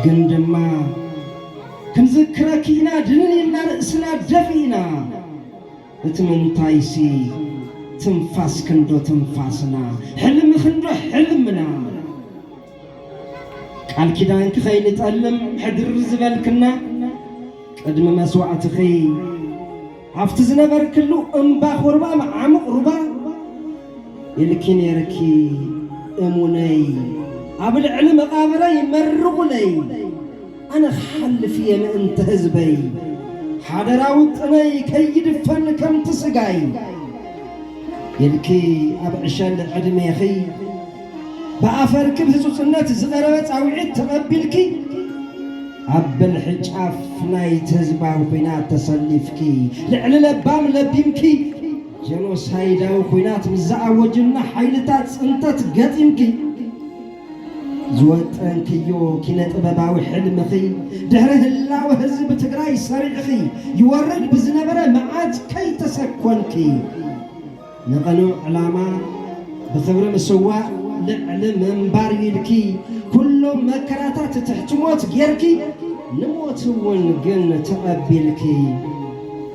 ግን ድማ ክንዝክረኪ ኢና ድንን ኢልና ርእስና ደፊእና። እቲ ምንታይሲ ትንፋስ ክንዶ ትንፋስና፣ ሕልሚ ክንዶ ሕልምና። ቃል ኪዳንኪ ከይንጠልም ሕድር ዝበልክና፣ ቅድሚ መስዋእትኺ ኣብቲ ዝነበርክሉ እምባ ኮርባ መዓሙቕ ሩባ ኢልኪ ነይርኪ እሙነይ፣ ኣብ ልዕሊ መቓብረይ መርቑለይ። ኣነ ክሓልፍ እየ ምእንቲ ህዝበይ፣ ሓደራ ውጥነይ ከይድፈን ከምቲ ስጋይ ኢልኪ ኣብ ዕሸል ዕድሜኺ ብኣፈርኪ ብህጹጽነት ዝቐረበ ጻውዒት ተቐቢልኪ፣ ኣብ በልሒ ጫፍ ናይቲ ህዝባዊ ኲናት ተሰሊፍኪ፣ ልዕሊ ለባም ለቢምኪ፣ ጀኖሳይዳዊ ኲናት ምስ ዝኣወጁልና ሓይልታት ጽንተት ገጢምኪ፣ ዝወጠንክዮ ኪነ ጥበባዊ ሕልምኺ፣ ድሕሪ ህላወ ህዝቢ ትግራይ ሰሪዕኺ፣ ይወርድ ብዝነበረ መዓት ከይተሰኮንኪ፣ ንቐኑዕ ዕላማ ብኽብሪ ምስዋእ ልዕሊ ምንባር ኢልኪ፣ ኩሎም መከራታት ትሕቲ ሞት ጌርኪ፣ ንሞት እውን ግን ተቐቢልኪ።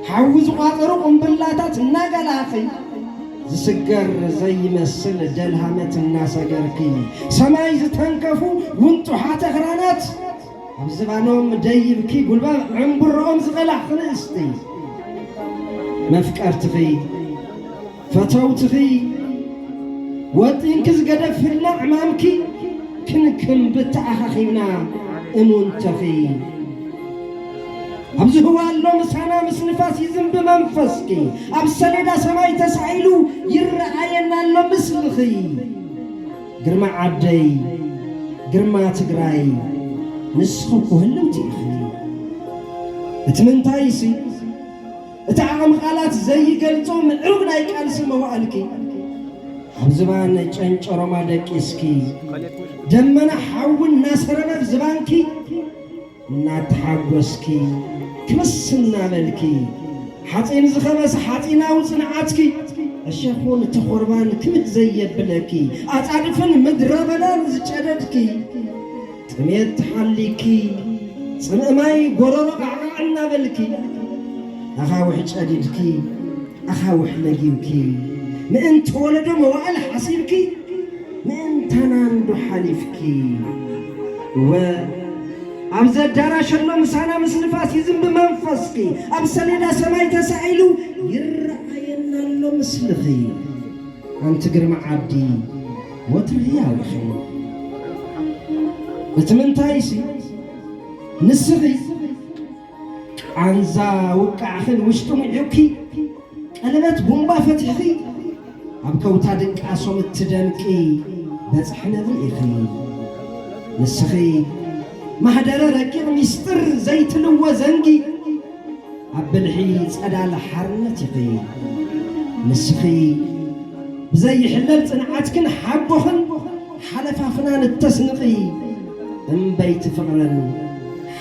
ሓዊ ዝቋጠሩ ቁምብላታት እናገላኺ፣ ዝስገር ዘይመስል ደልሃመት እናሰገርኪ፣ ሰማይ ዝተንከፉ ውንጡሓት ኣኽራናት ኣብ ዝባኖም ደይብኪ፣ ጉልባብ ዕምብሮኦም ዝቐላዕኺ ንእስቲ፣ መፍቀርትኺ፣ ፈተውትኺ፣ ወጢንኪ ዝገደፍ ህልና ዕማምኪ፣ ክንክንቢ ተኣኻኺብና እሙንተኺ። ኣብዚ ህዋ ኣሎ ምሳና፣ ምስ ንፋስ ይዝንቢ መንፈስኪ፣ ኣብ ሰሌዳ ሰማይ ተሳኢሉ ይረኣየና ኣሎ ምስልኺ። ግርማ ዓደይ፣ ግርማ ትግራይ፣ ንስኺ እኮ ህልውቲ ኢኺ። እቲ ምንታይሲ፣ እቲ ዓቕሚ ቃላት ዘይገልጾ ምዕሩግ ናይ ቃልሲ መዋእልኪ፣ ኣብ ዝባን ጨንጨሮማ ደቂስኪ፣ ደመና ሓዊ እናሰረረ ዝባንኪ እናተሓጎስኪ፣ ክምስ እናበልኪ፣ ሓፂን ዝኸበሰ ሓፂናዊ ፅንዓትኪ፣ እሸኹን ተኾርባን ክምእ ዘየብለኪ፣ ኣፃድፍን ምድረ በዳን ዝጨደድኪ፣ ጥሜት ተሓሊኪ፣ ፅምእ ማይ ጎረሮ ቃዕቃዕ እናበልኪ፣ ኣኻውሕ ጨዲድኪ፣ ኣኻውሕ ለጊብኪ፣ ምእንቲ ወለዶ መዋእል ሓሲብኪ፣ ምእንታና እንዶ ሓሊፍኪ። እወ፣ ኣብዚ ኣዳራሽ ኣሎ ምሳና፣ ምስ ንፋስ ይዝንቢ መንፈስኪ፣ ኣብ ሰሌዳ ሰማይ ተሳኢሉ ይረኣየና ኣሎ ምስልኺ። ኣንቲ ግርማ ዓዲ፣ ወትሩ ህያው ኢኺ። እቲ ምንታይሲ፣ ንስኺ ቃንዛ ውቃዕኽን ውሽጢ ሙዒኺ፣ ቀለበት ቡምባ ፈቲሕኺ፣ ኣብ ከውታ ድቃሶም እትደምቂ በጽሒ ነብሪ ኢኺ። ንስኺ ማህደረ ረቂቕ ሚስጥር ዘይትልዎ ዘንጊ፣ ኣብ ብልሒ ጸዳል ሓርነት ኢኺ። ንስኺ ብዘይሕለል ጽንዓትክን ሓቦኽን ሓለፋፍናን እተስንቒ እምበይቲ ፍቕርን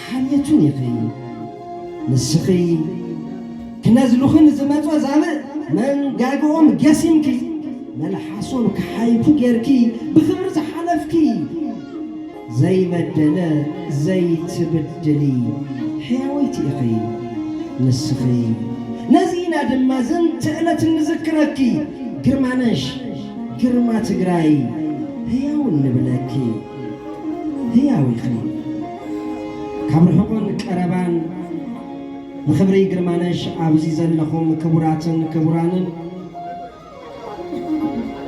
ሓልየቱን ኢኺ። ንስኺ ክነዝሉኽን ዝመጾ ዛብእ መንጋግኦም ገሲምኪ፣ መልሓሶም ክሓይፉ ጌርኪ ብኽብሪ ዝሓለፍኪ፣ ዘይበደለ ዘይትብድሊ ሕያወይቲ ኢኺ ንስኺ። ነዚ ኢና ድማ ዝንተ ዕለት እንዝክረኪ፣ ግርማነሽ፣ ግርማ ትግራይ፣ ህያው እንብለኪ። ህያው ኢኺ። ካብ ርሑቕን ቀረባን ንኽብሪ ግርማነሽ ኣብዚ ዘለኹም ክቡራትን ክቡራንን፣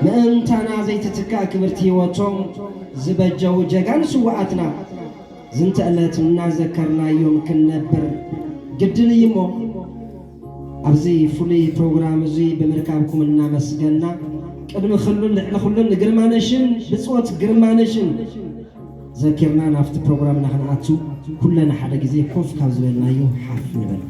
ምእንታና ዘይትትካእ ክብርቲ ህይወቶም ዝበጀዉ ጀጋኑ ስውኣትና ዝንተ ዕለት እናዘከርናዮም ክንነብር ግድን እዩ እሞ፣ ኣብዚ ፍሉይ ፕሮግራም እዚ ብምርካብኩም እናመስገና፣ ቅድሚ ኩሉን ልዕሊ ኩሉን ንግርማነሽን ብጾት ግርማነሽን ዘኪርና ናብቲ ፕሮግራምና ክንኣቱ፣ ኩለን ሓደ ግዜ ኮፍ ካብ ዝበልናዮ ሓፍ ንበል።